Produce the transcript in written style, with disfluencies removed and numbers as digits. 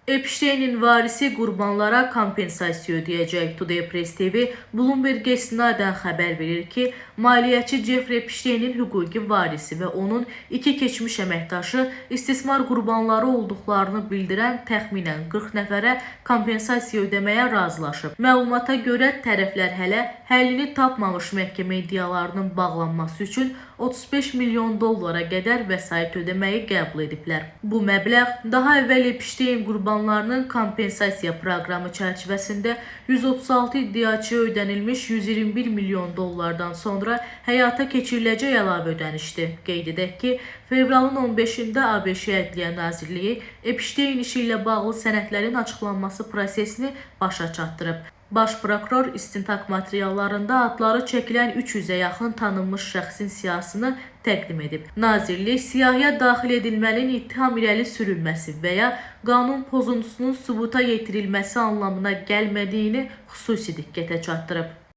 Epsteynin varisi qurbanlara kompensasiya ödəyəcək. Today Press TV Bloomberg istinadən xəbər verir ki, maliyyəçi Jeffrey Epsteynin hüquqi varisi və onun iki keçmiş əməkdaşı istismar qurbanları olduqlarını bildirən təxminən 40 nəfərə kompensasiya ödəməyə razılaşıb. Məlumata görə tərəflər hələ həllini tapmamış məhkəmə iddialarının bağlanması üçün 35 milyon dollara qədər vəsait ödəməyi qəbul ediblər. Bu məbləğ daha əvvəl Epstein qurbanlarının kompensasiya proqramı çərçivəsində 136 iddiaçıya ödənilmiş 121 milyon dollardan sonra həyata keçiriləcək əlavə ödənişdir. Qeyd edək ki, fevralın 15-də ABŞ Ədliyyə Nazirliyi Epstein işi ilə bağlı sənədlərin açıqlanması prosesini başa çatdırıb. Baş prokuror istintaq materiallarında adları çəkilən 300-ə yaxın tanınmış şəxsin siyahısını təqdim edib. Nazirlik siyahıya daxil edilmənin ittiham irəli sürülməsi və ya qanun pozuntusunun sübuta yetirilməsi anlamına gəlmədiyini xüsusi diqqətə çatdırıb.